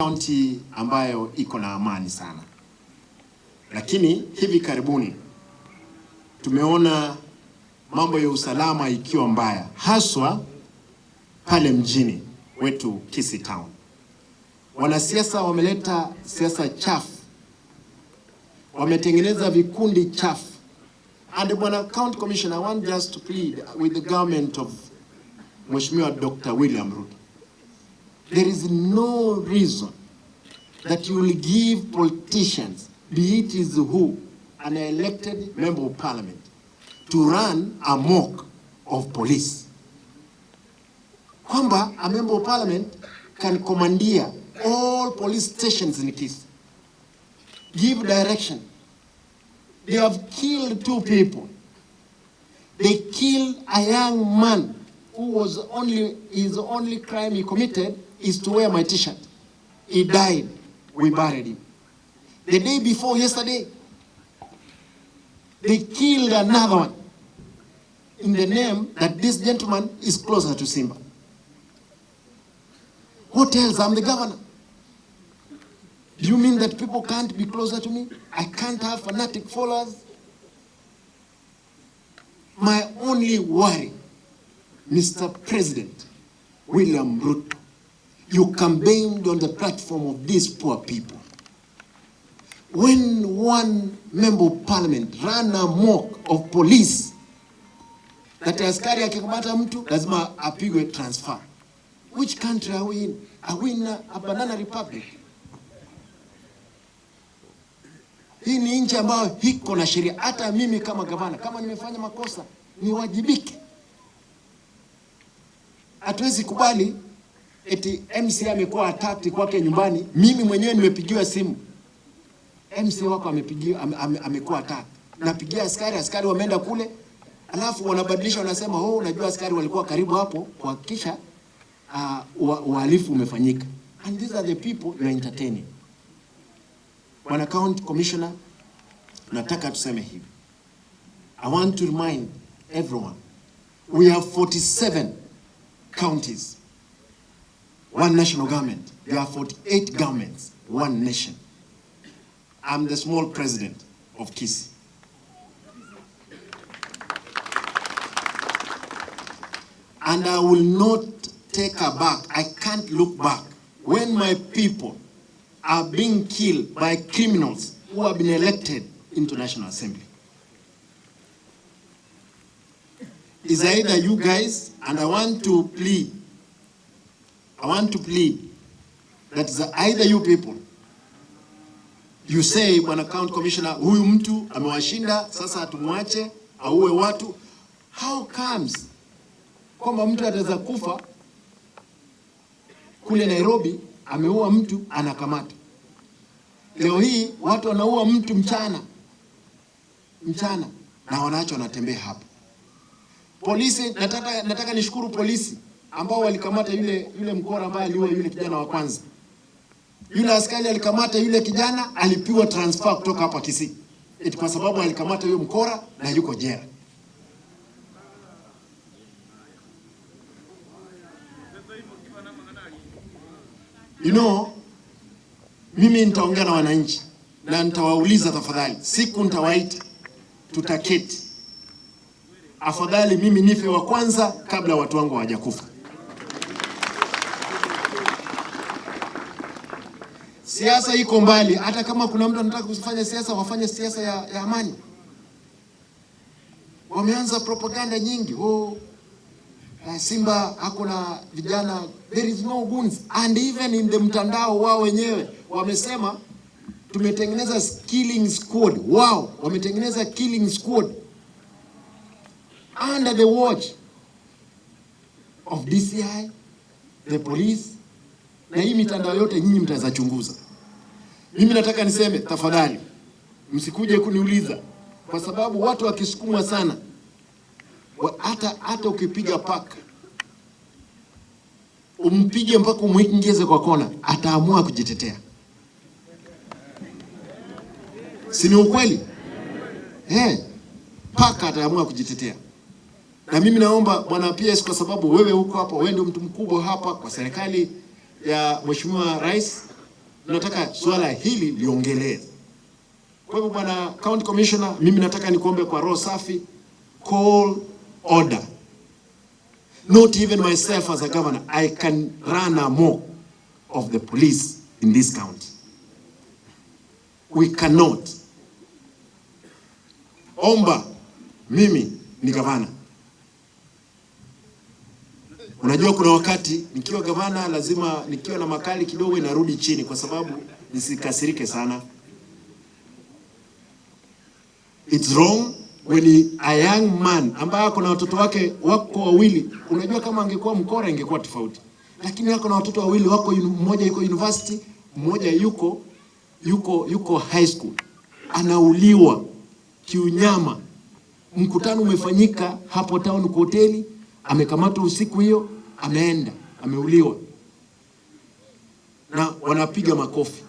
Kaunti ambayo iko na amani sana, lakini hivi karibuni tumeona mambo ya usalama ikiwa mbaya, haswa pale mjini wetu Kisii Town. Wanasiasa wameleta siasa chafu, wametengeneza vikundi chafu. And Bwana County Commissioner, I want just to plead with the government of Mheshimiwa Dr. William Ruto. There is no reason that you will give politicians, be it is who, an elected member of parliament, to run a mock of police. Kwamba a member of parliament can commandeer all police stations in Kisii, give direction. They have killed two people. They killed a young man who was only, his only crime he committed is to wear my t-shirt. He died. We buried him. The day before yesterday, they killed another one in the name that this gentleman is closer to Simba. What else? I'm the governor. Do you mean that people can't be closer to me? I can't have fanatic followers? My only worry, Mr. President William Ruto, you campaigned on the platform of these poor people. When one member of parliament ran a mock of police that askari akikamata mtu lazima apigwe transfer. Which country are we in? Are we in a banana republic? Hii ni nchi ambayo iko na sheria. Hata mimi kama gavana, kama nimefanya makosa niwajibike. Hatuwezi kubali eti MCA amekuwa attacked kwake nyumbani, mimi mwenyewe nimepigiwa simu, MCA wako amepigiwa, amekuwa attacked. Napigia askari, askari wameenda kule, alafu wanabadilisha, wanasema oh, unajua askari walikuwa karibu hapo kuhakikisha uhalifu umefanyika. And these are the people you are entertaining. Bwana County Commissioner, nataka tuseme hivi. I want to remind everyone, we have 47 counties, one national government. There are 48 governments, one nation. I'm the small president of Kisii. And I will not take her back. I can't look back when my people are being killed by criminals who have been elected into National Assembly. It's either you guys, and I want to plead, I want to plead that it's either you people, you say, Bwana County Commissioner, huyu mtu amewashinda, sasa tumwache auwe watu. How comes kwamba mtu ataweza kufa kule Nairobi, ameua mtu anakamata? Leo hii watu wanaua mtu mchana mchana na wanaacha wanatembea hapa. Polisi, nataka nishukuru polisi ambao walikamata yule mkora ambaye aliua yule kijana wa kwanza. Yule askari alikamata yule kijana, alipigwa transfer kutoka hapa Kisii. Eti kwa sababu alikamata yule mkora na yuko jela. Mimi nitaongea na wananchi na nitawauliza tafadhali, siku nitawaita, tutaketi. Afadhali mimi nife wa kwanza kabla watu wangu hawajakufa. Siasa iko mbali. Hata kama kuna mtu anataka kufanya siasa, wafanye siasa ya amani. Wameanza propaganda nyingi. Oh, Simba hakuna vijana, there is no goons. And even in the mtandao wao wenyewe wamesema tumetengeneza killing squad. Wao wametengeneza killing squad under the watch of DCI, the police, na hii mitandao yote nyinyi mtaweza chunguza. Mimi nataka niseme tafadhali msikuje kuniuliza, kwa sababu watu wakisukumwa sana, hata ukipiga paka umpige mpaka umuingize kwa kona, ataamua kujitetea. Si ni ukweli? Paka ataamua kujitetea. Na mimi naomba Bwana PS, kwa sababu wewe uko hapa, wewe ndio mtu mkubwa hapa kwa serikali ya Mheshimiwa Rais, Tunataka swala hili liongelee. Kwa hivyo, bwana County Commissioner, mimi nataka nikuombe kwa roho safi, call order. Not even myself as a governor, I can run amok of the police in this county. We cannot. Omba, mimi ni gavana. Unajua kuna wakati nikiwa gavana lazima nikiwa na makali kidogo inarudi chini kwa sababu nisikasirike sana. It's wrong when a young man ambaye ako na watoto wake wako wawili. Unajua kama angekuwa mkora ingekuwa tofauti, lakini ako na watoto wawili wako, mmoja yuko university, mmoja yuko high school, anauliwa kiunyama. Mkutano umefanyika hapo town kwa hoteli, amekamatwa usiku hiyo, ameenda ameuliwa, na wanapiga makofi.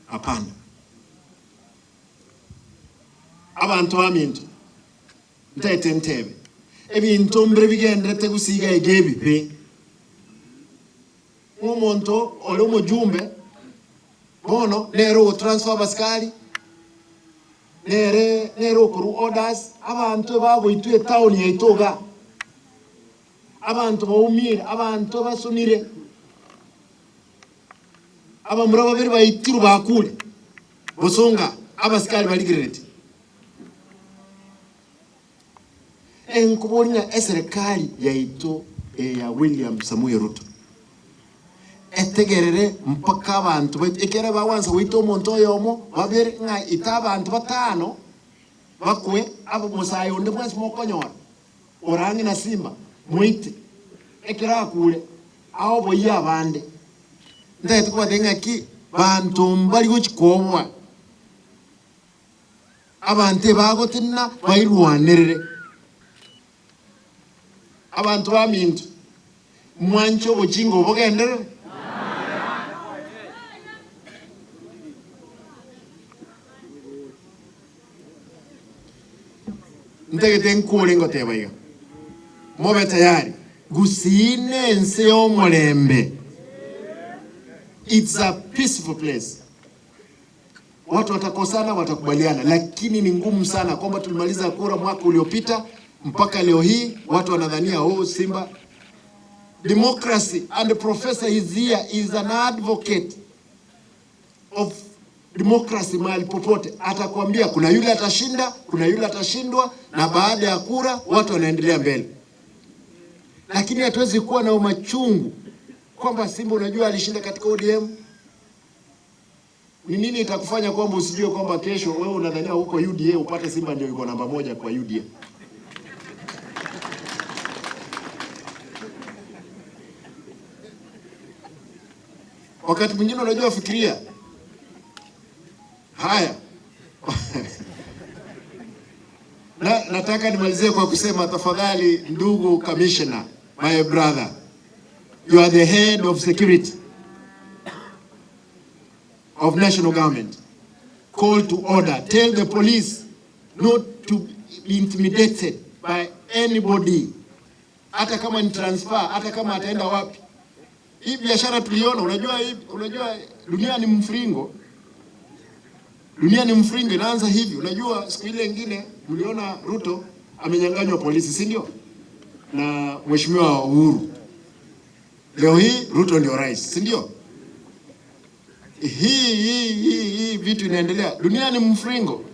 Hapana, abantu baminto ntaete ntebe ebintu mbere bigenderete gusiga egebibe ng'omonto ore omojumbe bono nere ogotransfer abasikari nere okoru orders abantu bagoitwa etown yaito iga abantu baumire abantu basunire abamura babere baitirwe bakure bosonga abasikari barigererete enkuboria eserikali yaito eya William Samoei Ruto etegerere mpaka abantu baitu ekere bawansa goita omonto oyomo babere ng'a ita abantu batano bakwe abo musayi onde bwensi mokonyora orange na simba mwite ekere akure aho boiye abande ntagete kobatebia ng'aki banto mbari gochikobwa abantu ebagotenena bairwanerere abantu baminto mwanche obochinga obogenderere. Ntagete nkure ngoteba iga mobe tayari gusine ense y'omurembe. It's a peaceful place. Watu watakosana, watakubaliana, lakini ni ngumu sana kwamba tulimaliza kura mwaka uliopita mpaka leo hii watu wanadhania oh, Simba. Democracy and the professor is here is an advocate of democracy. Mahali popote atakwambia kuna yule atashinda, kuna yule atashindwa, na baada ya kura watu wanaendelea mbele. Lakini hatuwezi kuwa na umachungu kwamba Simba unajua alishinda katika ODM. Ni nini itakufanya kwamba usijue kwamba kesho wewe unadhania huko UDA upate Simba ndio yuko namba moja kwa UDA? Wakati mwingine unajua fikiria haya. Na, nataka nimalizie kwa kusema tafadhali, ndugu commissioner, my brother, you are the head of security of national government. Call to order. Tell the police not to be intimidated by anybody. Hata kama ni transfer, hata kama ataenda wapi. Hii biashara tuliona, unajua hii, unajua dunia ni mfringo. Dunia ni mfringo, inaanza hivi. Unajua siku ile nyingine mliona Ruto amenyang'anywa polisi, si ndio? Na Mheshimiwa Uhuru. Leo hii Ruto ndio rais, si ndio? Hii vitu inaendelea. Dunia ni mfringo.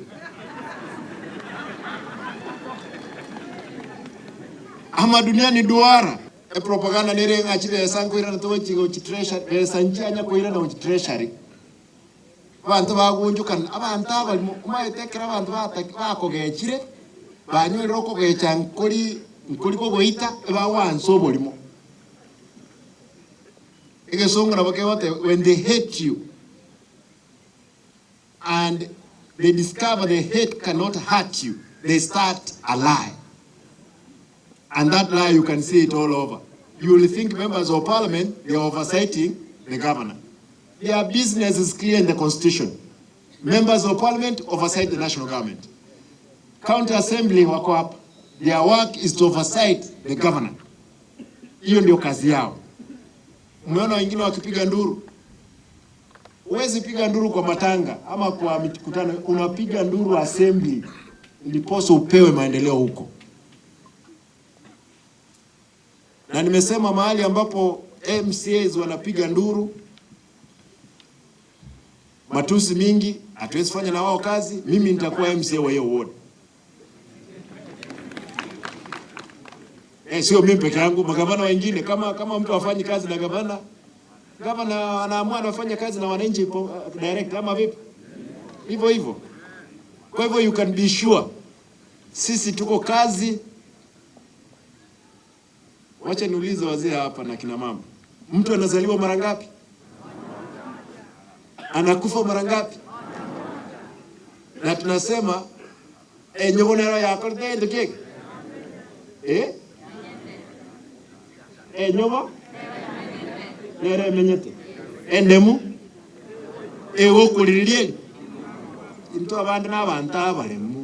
Ama dunia ni duara. E propaganda nere ng'achire esango ira na tochigo chi treasury esanchi anya koira na treasury. Abantu bagunjukana abantu abalimo umaetekera abantu bakogechire banyorire okogecha nkori nkori kogoita bawansa oborimo. Egesongo nabo kebote when they hate you and they discover the hate cannot hurt you, they start a lie. And that lie, you can see it all over. You will think members of parliament, they are oversighting the governor. Their business is clear in the constitution. Members of parliament oversight the national government. County assembly wako hapa. Their work is to oversight the governor. Hiyo ndio kazi yao. Umeona wengine wakipiga nduru. Huwezi piga nduru kwa matanga ama kwa mikutano, unapiga nduru assembly ndiposa upewe maendeleo huko. Na nimesema mahali ambapo MCAs wanapiga nduru matusi mingi, hatuwezi fanya na wao kazi. Mimi nitakuwa MCA wa hiyo ward. Sio mimi peke yangu, magavana wengine. Kama mtu afanyi kazi na gavana, gavana anaamua anafanya kazi na wananchi direct ama vipi? Hivyo hivyo. Kwa hivyo you can be sure sisi tuko kazi. Wacha niulize wazee hapa na kina mama, mtu anazaliwa mara ngapi? Anakufa mara ngapi? Na tunasema enyogonero yakorete keke enyogo nere emenyete endemu egokuririe into abande na abantu abaremu.